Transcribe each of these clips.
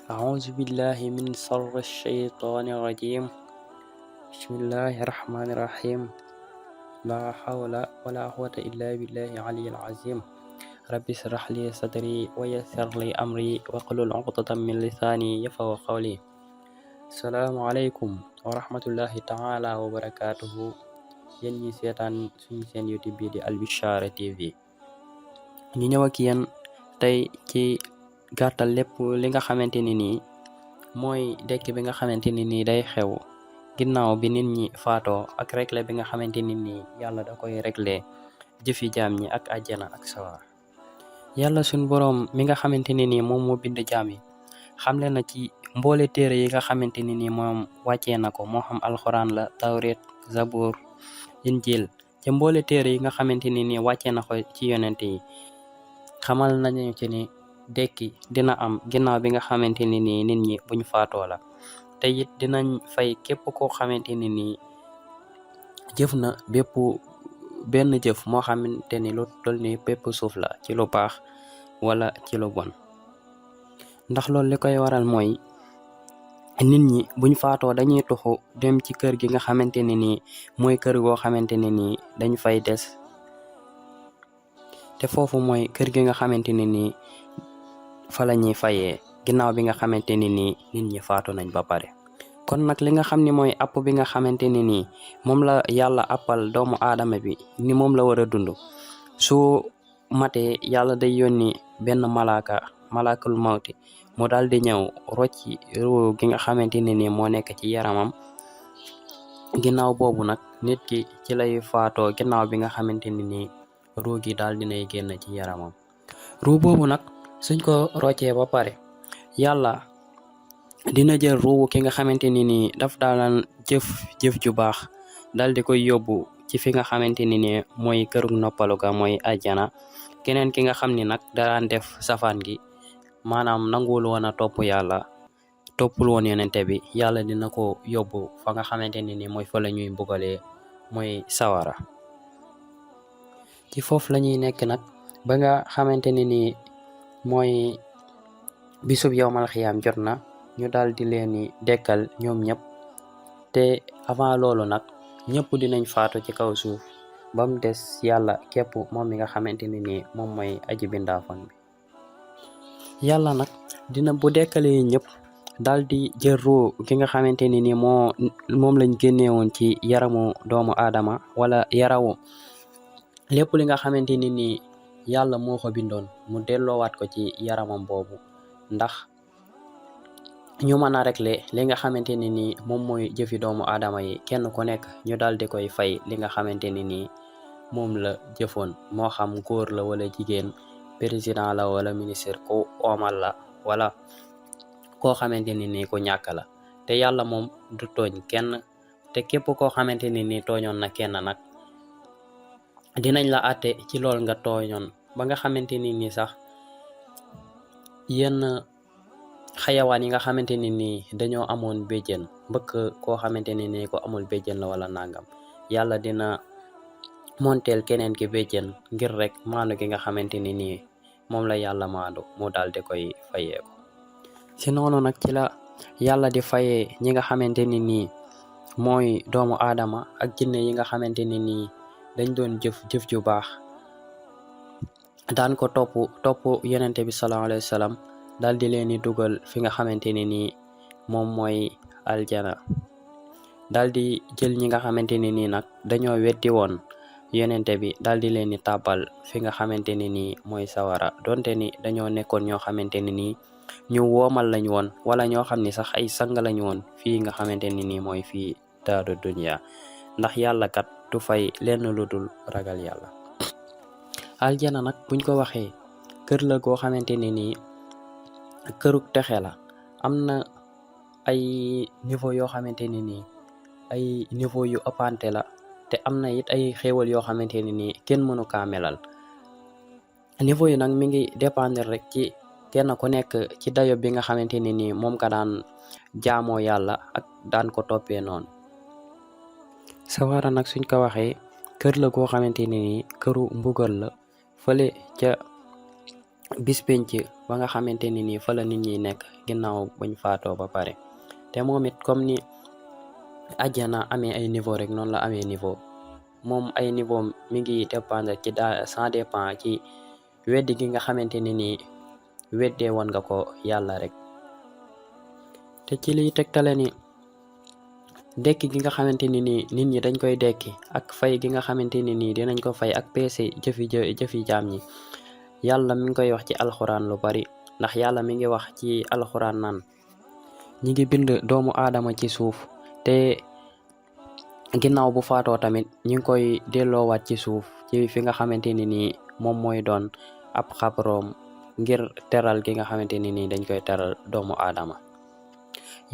أعوذ بالله من شر الشيطان الرجيم. بسم الله الرحمن الرحيم. لا حول ولا قوة إلا بالله العلي العظيم. رب اشرح لي صدري ويسر لي أمري واحلل عقدة من لساني يفقهوا قولي. السلام عليكم ورحمة الله تعالى وبركاته. yéen ñi seetaan suñu seen YouTube bi di Albichara TV ñu ñëw ak yéen tey ci gàttal lépp li nga xamante ni nii mooy dekk bi nga xamante ni nii day xew ginnaaw bi nit ñi faatoo ak réglé bi nga xamante ni nii yàlla da koy réglé jëfi jaam ñi ak àjjana ak sawar. yàlla suñ boroom mi nga xamante ni nii moom moo bind jaam yi xamle na ci mboole téere yi nga xamante ni nii moom wàccee na ko moo xam alxuraan la, tawreet, zabur, injil ci mboole téere yi nga xamante ni nii wàccee na ko ci yonente yi xamal nañu ci ni dekki dina am ginnaaw bi nga xamante ni nii nit ñi buñ faatoo la te it dinañ fay képp koo xamante ni nii jëf na benn jëf moo xamante ni lu toll ni bépp suuf la ci lu baax wala ci lu bon. ndax loolu li koy waral mooy nit ñi buñ faatoo dañuy tuxu dem ci kër gi nga xamante ni nii mooy kër goo xamante ni nii dañ fay des te foofu mooy kër gi nga xamante ni nii fa la ñuy fayee ginnaaw bi nga xamante ni nii nit ñi faatu nañ ba pare. kon nag li nga xam ni mooy app bi nga xamante ni nii moom la yàlla appal doomu aadama bi ni moom la war a dund su matee yàlla day yónni benn malaakul mawti mu daal di ñëw rocci ruu gi nga xamante ni nii moo nekk ci yaramam. ginnaaw boobu nag nit ki ci lay faatoo ginnaaw bi nga xamante ni nii ruu gi daal dinay génn ci yaramam. ruu boobu nag suñ ko roccee ba pare yàlla dina jël ruu ki nga xamante ni nii daf daalan jëf ju baax dal di koy yóbbu ci fi nga xamante ni nii mooy kërug noppalu ga mooy àjjana. keneen ki nga xam ni nag daan def safaan gi maanaam nanguwul woon a topp yàlla toppul woon yonente bi yàlla dina ko yóbbu fa nga xamante ni nii mooy fa la ñuy mbugalee mooy sawara. ci foofu la ñuy nekk nag ba nga xamante ni nii mooy bisub yowmal xiyaam jot na ñu daal di leen di dekkal ñoom ñëpp te avant loolu nag ñëpp dinañ faatu ci kaw suuf ba mu des yàlla képp moom mi nga xamante ni nii moom mooy aji bindaafon bi. yàlla nag dina bu dekkalee ñëpp daal di jël ruu ki nga xamante ni nii moom lañ génneewoon ci yaramu doomu aadama wala yarawu lépp li nga xamante ni nii yàlla moo ko bindoon mu delloowaat ko ci yaramam boobu ndax ñu mën a régler li nga xamante ni nii moom mooy jëfi doomu aadama yi kenn ku nekk ñu daal di koy fay li nga xamante ni nii moom la jëfoon moo xam góor la wala jigéen, président la wala ministre, ku oomal la wala koo xamante ni nii ku ñàkk la. te yàlla moom du tooñ kenn te képp koo xamante ni nii tooñoon na kenn nag dinañ la àtte ci lool nga tooñoon ba nga xamante ni nii sax yenn xayawaan yi nga xamante ni nii dañoo amoon béjjën mbëkk koo xamante ni nii ko amul béjjën la wala nangam yàlla dina monteel keneen ki béjjën ngir rek maandu gi nga xamante ni nii moom la yàlla maandu mu daal di koy fayeeko. si noonu nag ci la yàlla di fayee ñi nga xamante ni nii mooy doomu aadama ak jinne yi nga xamante ni nii dañ doon jëf ju baax daan ko topp yonente bi sallallahu alayhi wa sallam daal di leen di dugal fi nga xamante ni nii moom mooy aljana daal di jël ñi nga xamante ni nii nag dañoo weddi woon yonente bi daal di leen di tàbbal fi nga xamante ni nii mooy sawara donte ni dañoo nekkoon ñoo xamante ni nii ñu woomal lañ woon wala ñoo xam ni sax ay sang lañ woon fii nga xamante ni nii mooy fii daaru dunya ndax yàlla kat du fay lenn lu dul ragal yàlla. aljana nag buñ ko waxee kër la goo xamante ni nii kërug texe la am na ay niveau yoo xamante ni nii ay niveau yu ëppante la te am na it ay xéewal yoo xamante ni nii kenn mënu kaa melal. niveau yi nag mi ngi dépendre rek ci kenn ku nekk ci dayo bi nga xamante ni nii moom ka daan jaamoo yàlla ak daan ko toppee noonu. sawara nag suñ ko waxee kër la goo xamante ni nii këru mbugal la fële ca bis penc ba nga xamante ni nii fa la nit ñi nekk ginnaaw bañ faatoo ba pare. te moom it comme ni àjjana amee ay niveau rek noonu la amee niveau, moom ay niveau mi ngi dépendre ci ça dépend ci weddi gi nga xamante ni nii weddee woon nga ko yàlla rek. te ci liy tegtale ni dekki gi nga xamante ni nii nit ñi dañ koy dekki ak fay gi nga xamante ni nii dinañ ko fay ak peese jëfi jaam ñi, yàlla mi ngi koy wax ci alxuraan lu bari. ndax yàlla mi ngi wax ci alxuraan naan ñi ngi bind doomu aadama ci suuf, te ginnaaw bu faatoo tamit ñi ngi koy delloowaat ci suuf ci fi nga xamante ni nii moom mooy doon ab xabroom ngir teral gi nga xamante ni nii dañ koy teral doomu aadama.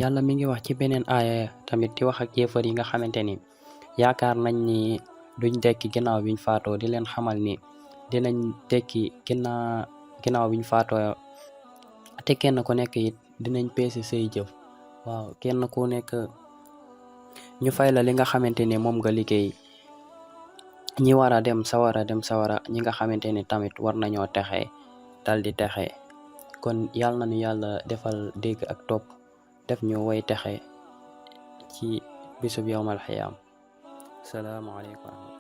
yàlla mi ngi wax ci beneen aaya tamit di wax ak yéefar yi nga xamante ni yaakaar nañ ni duñ dekki ginnaaw biñ faatoo, di leen xamal ni dinañ dekki ginnaaw biñ faatoo, te kenn ku nekk it dinañ peese say jëf. waaw kenn ku nekk ñu fay la li nga xamante ni moom nga liggéey. ñi war a dem sawara ñi nga xamante ni tamit war nañoo texe dal di texe. kon yàlla nañu yàlla defal dégg ak topp, def ñu way texe ci bisub yawmal xiyaam. salaamaaleykum.